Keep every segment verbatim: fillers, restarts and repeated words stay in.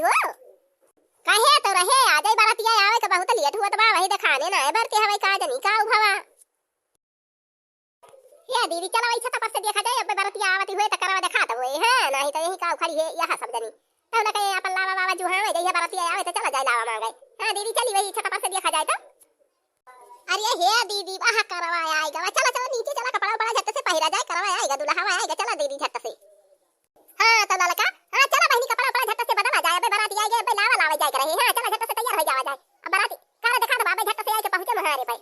वो? काहे तो रहे, आ जाई बरतिया आवे के बहुत लेट हुआ त बा, वही देखाने ना है बरती हवे का जनी का उभवा। ए दीदी, चला वही छत पर से देखा जाए, अब बरतिया आवती हुए त करवा देखा तो हुए, हाँ, नहीं तो यही का उखड़ी है, यहाँ सब जनी। तब ना कहे अपन लावा वावा जुहावे, जइया बरतिया आवे त चला जाए लावा मांगे। हाँ दीदी, चली वही छत पर से देखा जाए तो। अरे हे दीदी, वाह करवा आएगा, वाह, चला चला नीचे चला, कपड़ा उपड़ा झट से पहिरा जाए, करवा आएगा, दुल्हा आएगा, चला दीदी झट से। हाँ तो ललका, हाँ चला बहिनी, कपड़ा उपड़ा झट से बदला जाए, अबे बराती आएगा, अबे लावा लावे जाए के रहे, हाँ चला झट से तैयार हो जावा जाए। अब बराती कार देखा तो बाबे झट से आए के पहुँचे मुहारे पे।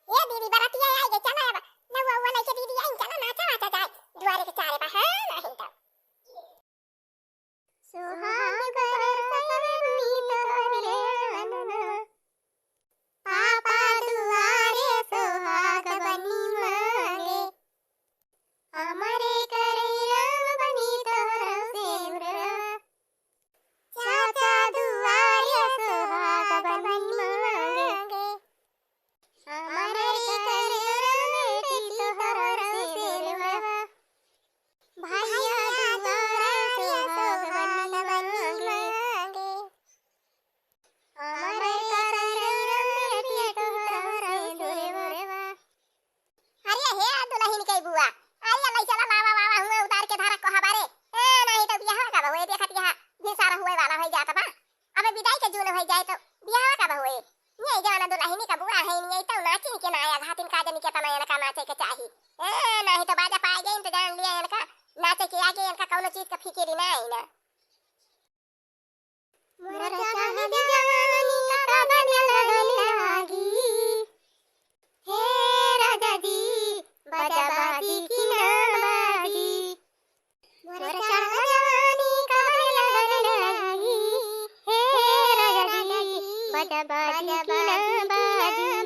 ए दीदी, बरतिया आए गे, चला अब। नउआ उआ लइके दीदी आई, चला नाचा वाचा जाए। दुआरे के चारे बा, हाँ, नाहीं तो। सुहाग बरसै बनी तोहरे अंगना, पापा दुआरे सुहाग बनी मांगे। हमरे करैया बनी तोहरो सेनुरवा, चाचा दुआरे सुहाग बनी मांगे। हमरे करैया बेटी तोहरो सेनुरवा, भैया दुआरे सुहाग बनी मांगे। हमरे करैया बेटी तोहरो सेनुरवा। अरे हे दुलहिन के बुआ, अरे लई चला लावा वावा हुआ उतार के धरा को हबारे। ए, नाहीं तो बियाह का बहुए देखत यहाँ भिनसार हुए वाला होइ जात बा। अब विदाई के जून होइ जाए तो बियाह का बहुए। ये जवाना दुलहिनी का बुआ है, ये तो नाचिन के ना आया घातिन का जनी के तना एनका नाचे के चाही। ए, नाहीं तो बाजा पाए गए तो जान लिया एनका नाचे के आगे एनका कौनो चीज का फिकिर ही ना है ना। मोर चढ़ल जवानी कब लगन लागी, हे राजा जी, बाजा बाजी कि ना बाजी। मोर चढ़ल जवानी कब लगन लागी, हे राजा जी, बाजा बाजी कि ना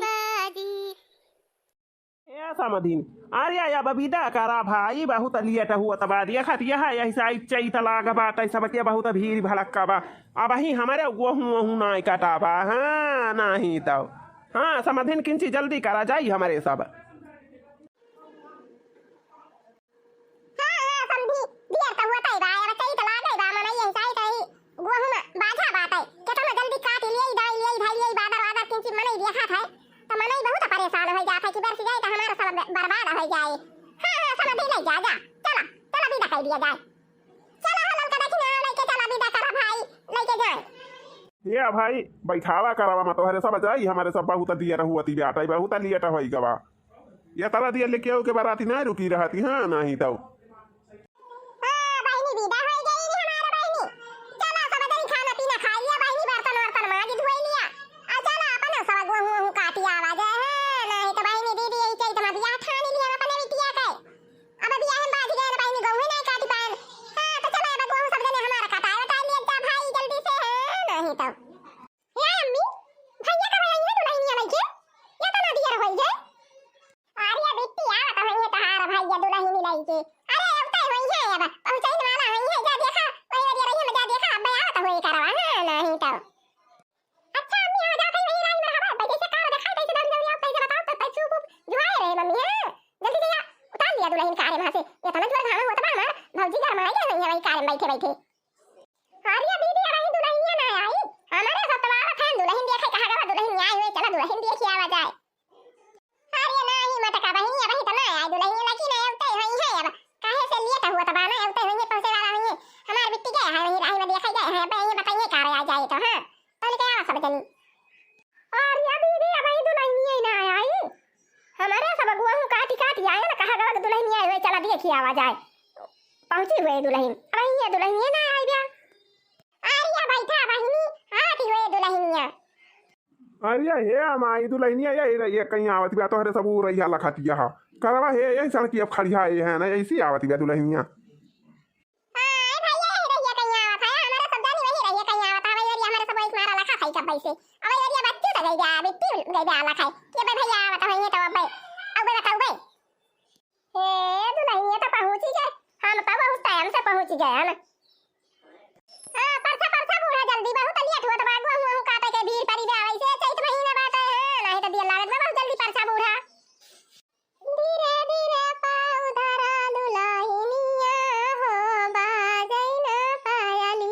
बाजी। ए समधिन, अरे अब विदा करा भाई, बहुत लेट हुआ तबा दिया खतिया है, यही साइड चैत लाग बाटे, सबके बहुत भीड़ भड़क्का बा। अबहीं हमरे गोहूँ वोहूँ नाहीं कटा बा, हाँ, नाहीं तो। हाँ, समधिन किंची जल्दी करा जाई हमरे सब। हाँ, हाँ, समधी, दियर त हुआ तई बा, अब चैत लागई बा, मनई यही साइड आई, गोहूँ में बाझा बाटे, केतना जल्दी काट लियई, दाई लियई, धाई लियई, बादर वादर किंची मनई देखत है, त मनई बहुत परेशान होइ जात है कि बरस जाए त हमार सब ब-, बर्बाद होइ जाए। हाँ, हाँ, समधी लई जा, जा, चला, चला विदा कर दिया जाए। चला हो ललका दक्षिणा लइके चला विदा करा भाई, लइके जाए। ए भाई, बैठावा करावा मत, तोहरे सब जाई, हमरे सब बहुत दियर हुआ ती बाटे, बहुत लेट होइ गवा। या तारा दिया लेके आओ के बाराती ना रुकी रहती, हाँ, नाहीं तो। हाँ, बहिनी, विदा होइ गई नी हमार बहिनी। चला, सब जनी खाना पीना खाई लिया बहिनी, बर्तन वर्तन माज धोई लिया। आ चला, अपन सब गोहूँ वोहूँ काटी आवा जाए, हाँ, नाहीं तो बहिनी, दीदी यही चैत मा बियाह ठानी लिया अपने बिटिया के। अब बियाह में बाझ गए बहिनी, गोहूँ नाहीं काटी पाएन। हाँ, तो चला, अब गोहूँ सब जने हमार कटाए उटाए लिया जा भाई, जल्दी से, हाँ, नाहीं तो। ए अम्मी, भैया कब अइहें दुलहिनिया लइके? एतना दियर होइ गए। अरे बिट्टी, आवत होइहें तोहार भैया दुलहिनी लइके। अरे अब तय होइहें, अब पहुँचइन वाला होइहें, जा देखा, वही ओरिया रहिहें, जा देखा, अब आवत होई करवा, हाँ, नाहीं तो। अच्छा अम्मी, आ जात है वही line में हवा, भाई जैसे कार देखाई, तैसे दौड़ी दौड़ी आओ, तैसे बताओ, तब तक चुप उप जुआए रहे मम्मी, हाँ? जल्दी जइया, उतार लिया दुलहिन कार में से। एतना जोर घामा होत बा हमार, भौजी गरमाई गए होइहें वही कार में बैठे बैठे। अरे दीदी, अबहीं दुलहिनिया ना आई। हमरे सब तबावत है, दुलहिन देखे कहा गवा, दुलहिन आई हुए, चला दुलहिन देखे आवा जाए। अरे नाहीं मटका बहिनी, अबहीं त ना आई दुलहिनिया, लेकिन आई उतई होइहें अब। काहे से लिए त हुआ तबा ना आई उतई होइहें, पहुँचे वाला होइहें। हमार बिट्टी गए है, वहीं राही में देखे गए हैं, अब यहीं बताइए का आ जाए तो, हाँ। तो लेके आवा सब जनी। अरे दीदी, अबहीं दुलहिनिया ना आई। हमरे सब गोहूँ काटी काटी आए ना, कहा गवा दुलहिनिया आई हुए, चला देखी आवा जाए। पहुँची हुए दुलहिन, अबहीं ये दुलहिनिया ना आई बा। अरे बैठा बहिनी, आती हुए दुलहिनिया। अरे हे माई दुलहिनिया, ये रहिया कहीं आवत बा, तोहरे सब रहिया लखतिया हा। करवा हे, यही सड़की अब खड़िया ये है ना, ऐसी आवत बा दुलहिनिया। हाँ, ए भैया, यही रहिया कहीं आवत है, हमारे सब जानी वही रहिया कहीं आवत है, वही रहिया हमारे सब एक मारा लखा खाई कब से। अब ये रहिया बच्चे तो गई बा, बिट्टी गई बा लखा है। ये बे भैया आवत है, ये तो अब बे, अब बे बताओ बे। ए दुलहिनिया तो पहुँची गए, हम तो बहुत time से पहुँची गए हम। हाँ, परसा, परसा बूढ़ा जल्दी, बहुत लेट होत बा, गोहूँ, गोहूँ काटे के भीड़ पड़ी बा, वैसे चैत महीना बाटे, हाँ, नाहीं तो दिया लागत बा, बहुत जल्दी परसा बूढ़ा। धीरे धीरे पाँव धरा दुलहिनिया हो, बाजै ना पायल।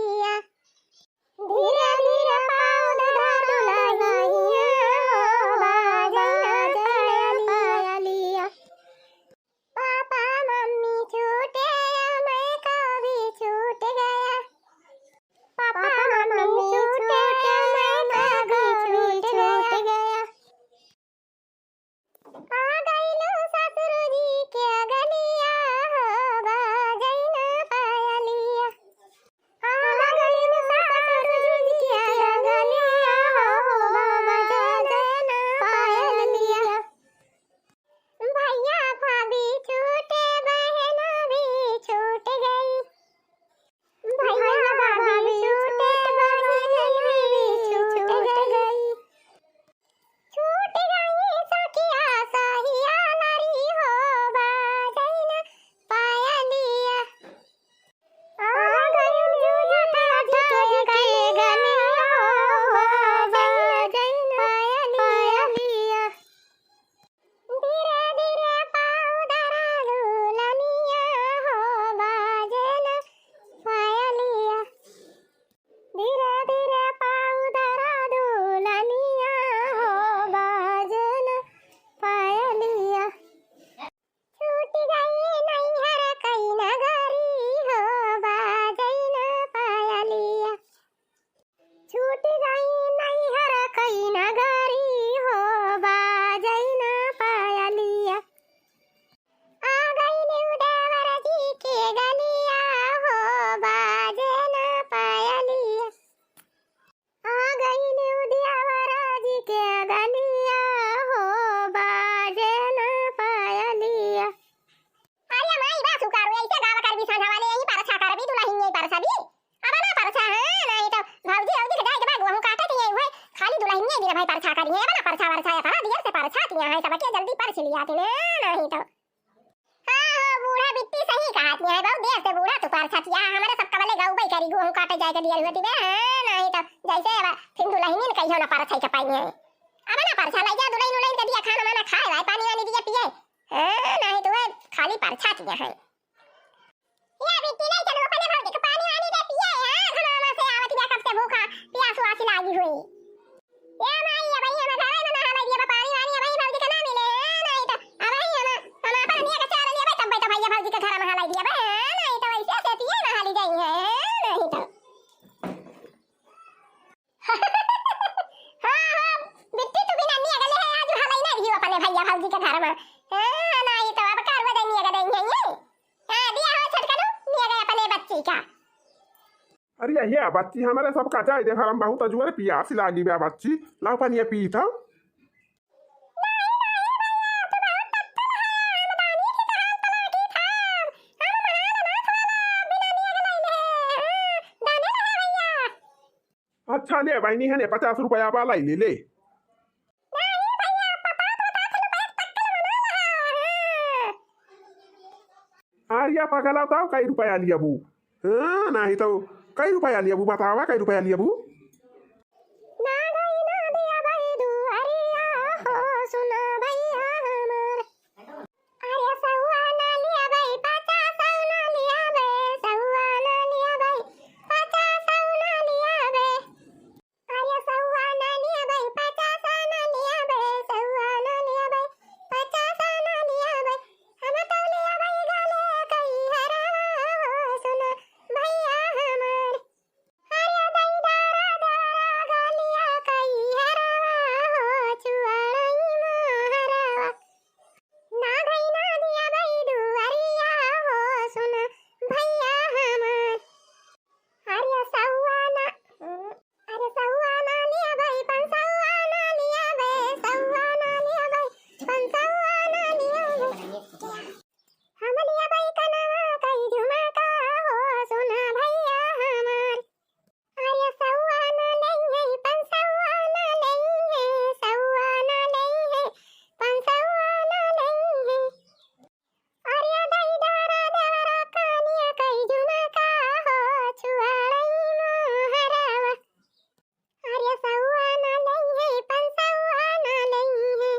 लिया थे ना, नहीं तो। हाँ, हो, बूढ़ा बिट्टी सही कहत है, बहुत देर से बूढ़ा तू परछतिया, हमरे सब कबले गउबई करी, गोहूँ काटे जाए के दिया हुआ तिबे, हाँ, नहीं तो जैसे अब फिर दुलहिनिन कहियो ना परछाई के पाई है। अब ना परछा लइ जा, दुलहिन उलहिन के दिया खाना वाना खाए, भाई पानी वानी दिया पिए, हाँ, नहीं तो वह खाली परछतिया है। या बिट्टी नहीं चलो, अपने भौजी के पानी वानी दे पिए, हाँ, घनामा से आवत बा, कब से भूखा, प्यास वास लागी हुई। ए माई, अबही हम घरे में नहा लइबे, पानी वानी अबही भौजी के ना मिले, हाँ, नहीं तो अबही हम, हम अपन निया के चाल लेबे, तब तो भैया भौजी के घर में नहा लइबे, हाँ, नहीं तो ऐसे से पिए नहा ली जाई है, हाँ, नहीं तो। हाँ, हाँ, बिट्टी तू बिना निया के ले है, आज नहा लई ना दियो अपने भैया भौजी के घर में, हाँ, नहीं तो अब करवा दे निया के दे है ये। हाँ, दिया हो छोटकनू, निया के अपने बच्ची का। अरे ये बच्ची, हमरे सबका जाए दे, हम बहुत जोर पियास लागी बा बच्ची, लाओ पानी पी तो। अच्छा ले बहिनी, है ने पचास रुपया वाला ही ले ले। अरे पगला, बताओ कई रुपया लियाबू? हाँ, नहीं तो कई रुपया लियाबू? बतावा, कई रुपया लियाबू? ना गई ना दिया भाई दुआरिया हो, सुना भैया हमार। अरे सौआ ना लियाबे, पचास ना लियाबे, सौआ ना लियाबे, पचास ना लियाबे। अरे सौआ ना लियाबे, पचास ना लियाबे, सौआ ना लियाबे, पचास ना लियाबे। हम तो लियाबे गले कई हरवा हो, सुना भैया हमार। अरे दई दारा दारा गलिया कई हरवा हो, चुअड़ई मोहरवा। ना गई ना दिया बई दुआरिया हो, सुना भैया हमार। अरे सौआ ना, अरे सौआ ना लिया बई, पन सौआ ना लिया बे, सौआ ना लिया बई, पन सौआ ना लिया बे। हम लिया बई कनवा कई झुमका हो, सुना भैया हमार। अरे सौआ ना लइहे, पन सौआ ना लइहे, सौआ ना लइहे, पन सौआ ना लइहे। अरे दई दारा देवरा कानिया कई झुमका हो, छुअड़ई मोहरवा। अरे सौआ ना लइहे, पन सौआ ना लइहे।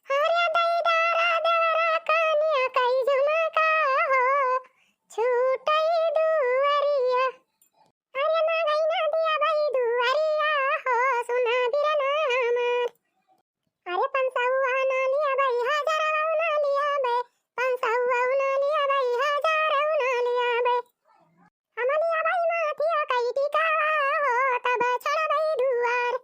अरे दई दारा देवरा कानिया कई झुमका हो, छूटई दुअरिया। अरे ना गई ना दिया बई दुआरिया हो, सुना बिरना हमार। अरे पन सौआ ना लिया बई, हजारवा ना लिया बे, पन सौआ ना लिया बई, हजारवा ना लिया बे। हम लिया बई माथिया कई टिकावा हो, तब छोड़ बई दुआर।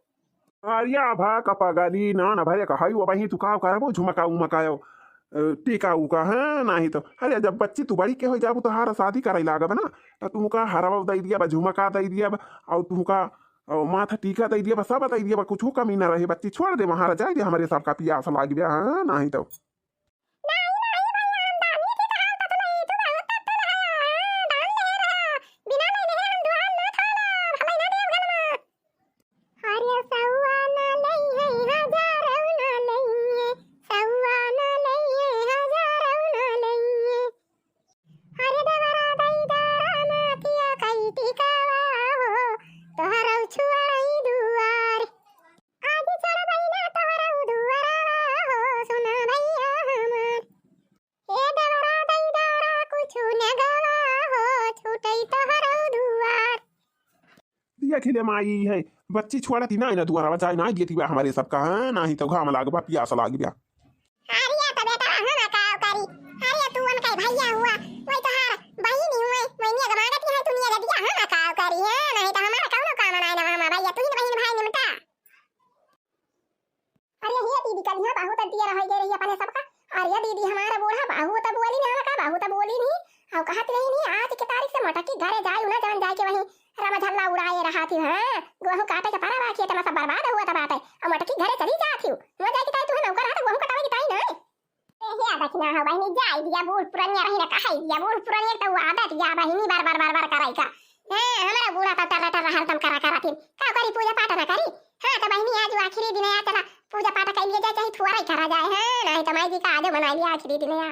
अरे भा का पगली, ना ना भरे कहई, वो बही तू का करबो, झुमका उमका यो, अ, टीका उका, हाँ, नाही तो। अरे जब बच्ची तू बड़ी के हो जाबू, तोहार शादी कराई लागब ना, तो तुमका हरवा दई दिया बा, झुमका दई दिया बा, और तुमका, अ, माथा टीका दई दिया बा, सब दई दिया बा, कुछ कमी ना रहे। बच्ची छोड़ दे, वहाँ जाए दे, हमरे सबका पियास लागी बा, हाँ, नाही तो। नाही, नाही भैया, हम दानी की कहाल तक नहीं, तू बहुत तत्तल है, हाँ, दान ले रहा, बिना नहीं ले हम दुआर ना थोला, भलाई ना देव गनमा। अरे सौआ ना लइहे, हजारौ ना लइहे, सौआ ना लइहे, हजारौ ना लइहे। अरे देवरा दई दारा माथिया कई टिकावा हो, तोहरौ छुअड़ई दुआर। आज चढ़बई ना तोहरौ दुआरवा हो, सुना भैया हमार। ए देवरा दई दारा कुछु नगवा हो, छूटई तोहरौ दुआर। देख ले माई है, बच्ची छोड़ती ना, ना दुआरवा जाए ना देती बा हमरे सबका, हाँ, नाही तो घाम लाग बा, पियास लाग बा। अरे तो बेटा हम का करी, अरे तू उनका भैया हुआ, वही तोहार बहिनी हुए, वही निया मांगती है, तू निया दिया हम का करी, हाँ, नाही तो हमारा कौनो काम नाही ना, हम भैया तू ही बहिन भाई निमटा। अरे हे दीदी, कलिया बहुत दिया रह गए रही अपने सबका। अरे दीदी, हमारा बूढ़ा बहुत बोली नहीं, हमका बहुत बोली नहीं। और कहत रही नहीं, आज के तारीख से मटकी घरे जाए ना, जान जाए के वहीं रामा झल्ला उड़ाए रहा थी। हाँ, गेहूं काटे के परवा खेत में सब बर्बाद हुआ था बाटे। और मटकी घरे चली जाती हूँ, वहाँ जाए के ताई तू नौकर रहा तो गेहूं कटावे की ताई ना। ए हे दक्षिणा हो बहिनी, जाए दिया बूढ़ पुरनिया रही ना, कहाई दिया बूढ़ पुरनिया तो आदत या बहिनी बार बार बार बार कराई का। हाँ, हमारा बूढ़ा तो टर्रा टर्रा हरदम करा करा थी। का करी, पूजा पाठ ना करी? हाँ, तो बहिनी आज आखिरी दिन है, चला पूजा पाठ कर लिया जाए, चाहे थोड़ा ही करा जाए। हाँ, नाहीं तो माई जी का आजो मनवाई लिया आखिरी दिन या।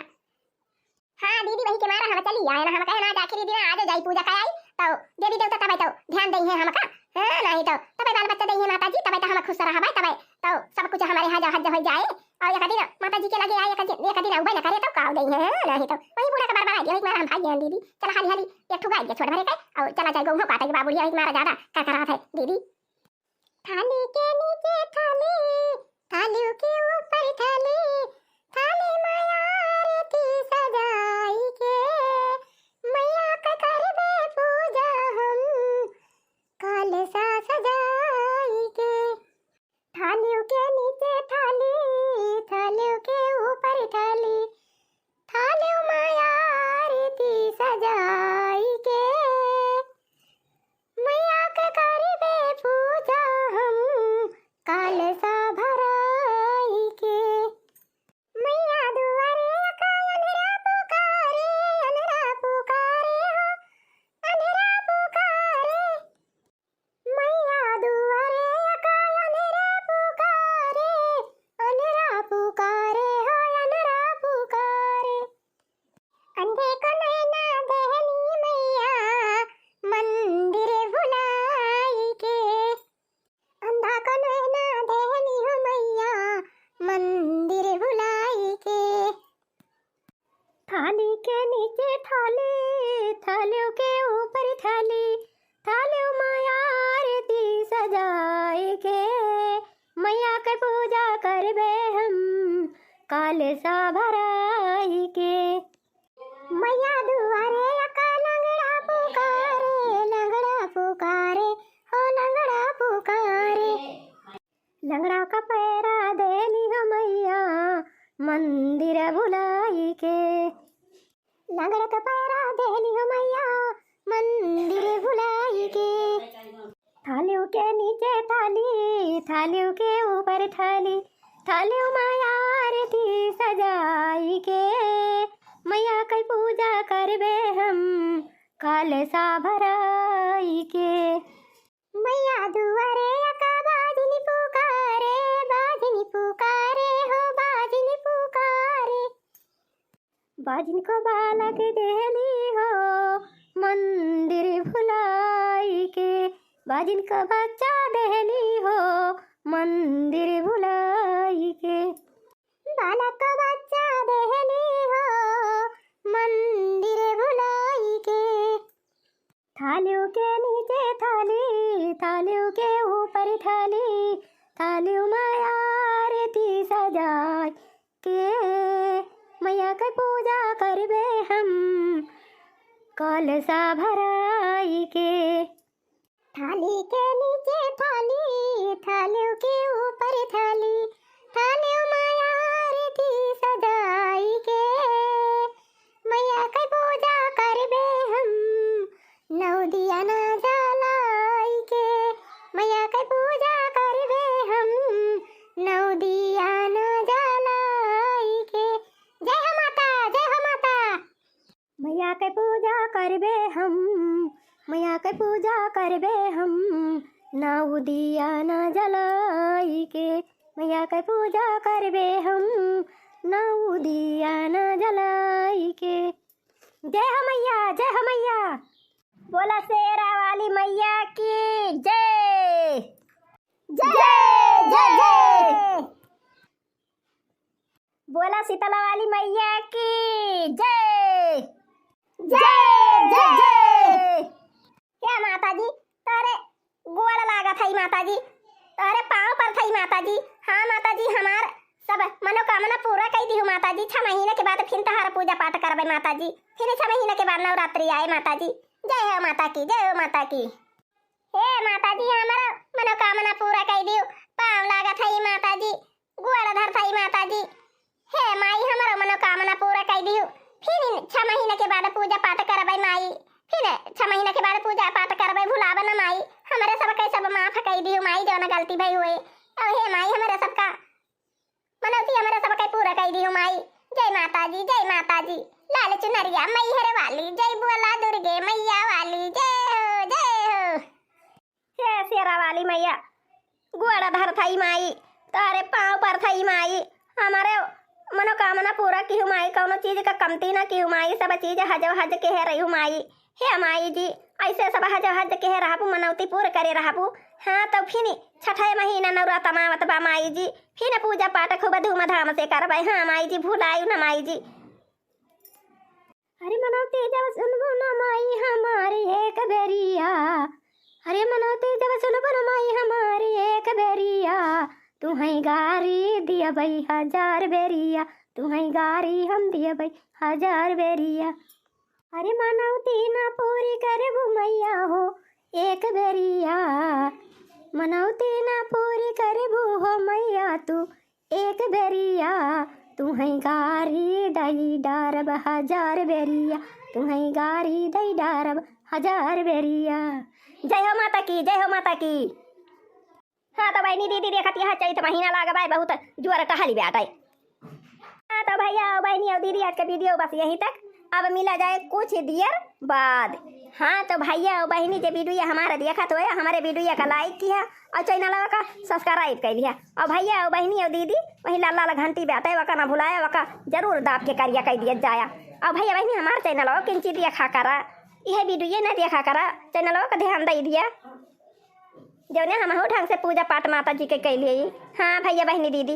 हाँ दीदी, वही के मारा हम चली आए ना, हम कहे ना आज आखिरी दिन, आजो जाई पूजा का आई, तो देवी देवता तबे तो ध्यान देइहैं हमका। हाँ, नाहीं तो तबे बाल बच्चा देइहैं माता जी, तबे तो हम खुश रहबै, तबे तो सब कुछ हमरे हज हज होइ जाए। और एक दिन माता जी के लगे आए, एक दिन, एक दिन अउबे न करे तो का देइहैं, हाँ, नाहीं तो वही बूढ़ा का बरबराई दिया, एक मारा हम भाग गए दीदी। चला हाली हाली एक ठो गाय दिया छोड़ भरे के, और चला जाए गहूँ काटे के बाबू, एक मारा ज्यादा का करा है दीदी। थाली के नीचे थाली, थाली के ऊपर थाली, थाली में आरती सजाई के, मैया के करबे पूजा हम, कलसा सजाई के। थाली के नीचे थाली, थाली के ऊपर थाली, थाली में आरती सजाई के, मैया के करबे पूजा हम, कलसा भराई के। मैया दुआरे का अन्हरा पुकारे, अन्हरा पुकारे हो, अन्हरा पुकारे। मैया दुआरे का अन्हरा पुकारे, अन्हरा पुकारे हो, अन्हरा पुकारे। अंधे को नैना देहली मैया, मंदिर भुलाई के। अंधा को नैना देहली हो मैया, मंदिर भुलाई के। थाली के नीचे थाली, थालियों के ऊपर थाली, थालियों में आरती सजाई के, मैया के पूजा करबे हम, कलसा भराई के। मैया दुआरे अका लंगड़ा पुकारे, लंगड़ा पुकारे, हो लंगड़ा पुकारे। लंगड़ा का पैरा देली हो मैया, मंदिर भुलाई के। लंगड़ा का पैरा देली हो मैया, मंदिर भुलाई के। थालियों के नीचे थाली, थालियों के ऊपर थाली, थालियों में आरती सजाई के, मैया के पूजा करबे हम, कलसा भराई के। मैया दुआरे अका बाजिन पुकारे, बाजिन पुकारे हो बाजिन पुकारे। बाजिन को बालक देहली हो मंदिर भुलाई के, बाजिन को बच्चा देहली हो मंदिर भुलाई के। बालक को बच्चा देहली हो मंदिर भुलाई के। थालियों के नीचे थाली, थालियों के ऊपर थाली, थालियों में आरती सजाई के, मैया के पूजा करबे हम, कलसा भराई के। थाली के नीचे थाली, थालियों के ऊपर थाली, थालियों में आरती सजाई के, मैया के पूजा करबे हम, नौ दिया ना जलाई के, मैया के पूजा करबे हम, नौ दिया ना जलाई के। जय हो माता, जय हो माता। मैया के पूजा करबे हम, मैया के पूजा करबे हम, नौ दिया ना जलाई के, मैया के पूजा करबे हम, नौ दिया ना जलाई के। जय हो मैया, जय हो मैया। बोला शेरा वाली मैया की जय। जय, जय, जय। बोला शीतला वाली मैया की जय। जय, जय, जय। हे माता जी, तोरे गोड़ लागत हई माता जी, तोरे पाँव परत हई माता जी। हाँ माता जी, हमार सब मनोकामना पूरा कई दिहु माता जी। छह महीना के बाद फिर तहार पूजा पाठ करबे माता जी, फिर छह महीना के बाद नवरात्रि आए माता जी। जय हो माता की, जय हो माता की। हे माता जी, हमार मनोकामना पूरा कई दिहु, पाँव लागत हई माता जी, गोड़ धरत हई माता जी। हे माई, हमरो मनोकामना पूरा कई दिहु। फिर छह महीना के बाद पूजा पाठ करबै माई, फिर छह महीना के बाद पूजा पाठ करबै, भुलाब न माई। हमरे सब के सब माफ कई दिहु माई, जौन गलती भई होए। अब हे माई, हमरे सबका मनौती हमरे सब के पूरा कई दिहु माई। जय माता जी, जय माता जी। लाल चुनरिया मैहर वाली, जय बोला दुर्गे मैया वाली, जय हो, जय हो। हे शेरा वाली मैया, गोड़ धरत हई माई, तोहरे पाँव परत हई माई, हमरे मनोकामना पूरा किहु माई, कउनो चीज क कमती न किहु माई, सब चीज हजो हज केहे रहिहु माई। हे माई जी, अइसे सब हजो हज केहे रहबू, मनौती पूर करे रहबू। हाँ, तउ फिन छठे महीना नवरातम आवत बा माई जी, फिन पूजा पाठ खूब धूमधाम से करबै। हाँ माई जी, भुलायु न माई जी। अरे मनौती जब सुनबो न माई हमारी एक बेरिया, अरे मनौती जब सुनबो न माई हमारी एक बेरिया, तुहैं गारी दियबै हजार बेरिया, तुहैं गारी हम दियबै हजार बेरिया। अरे मनौती ना पूरी करबू मैया हो एक बेरिया, मनौती ना पूरी करबू हो मैया तू एक बेरिया, तुहैं गारी दई डारब हजार बेरिया, तुहैं गारी दई डारब हजार बेरिया। जय हो माता की, जय हो माता की। हाँ तो बहिनी दीदी देखत यहाँ चैत महीना लाग बाय, बहुत जोर टहली बाटै। हाँ तो भैया और बहिनी और दीदी आज का वीडियो बस यहीं तक। अब मिला जाए कुछ देर बाद। हाँ तो भैया और बहिनी जे वीडियो हमारा देखत होए, हमारे वीडियो का लाइक किया और चैनल का सब्सक्राइब कर लिया। और भैया और बहिनी और दीदी वही लाल लाल घंटी बाटै, वका ना भुलाया, वका जरूर दाब के करिया कर दिया जाया। और भैया बहिनी हमारे चैनल किंची देखा करा, यह वीडियो ना देखा करा, चैनल का ध्यान दे दिया। जौने हमहू ढंग से पूजा पाठ माता जी के कैलिए। हाँ भैया बहिनी दीदी,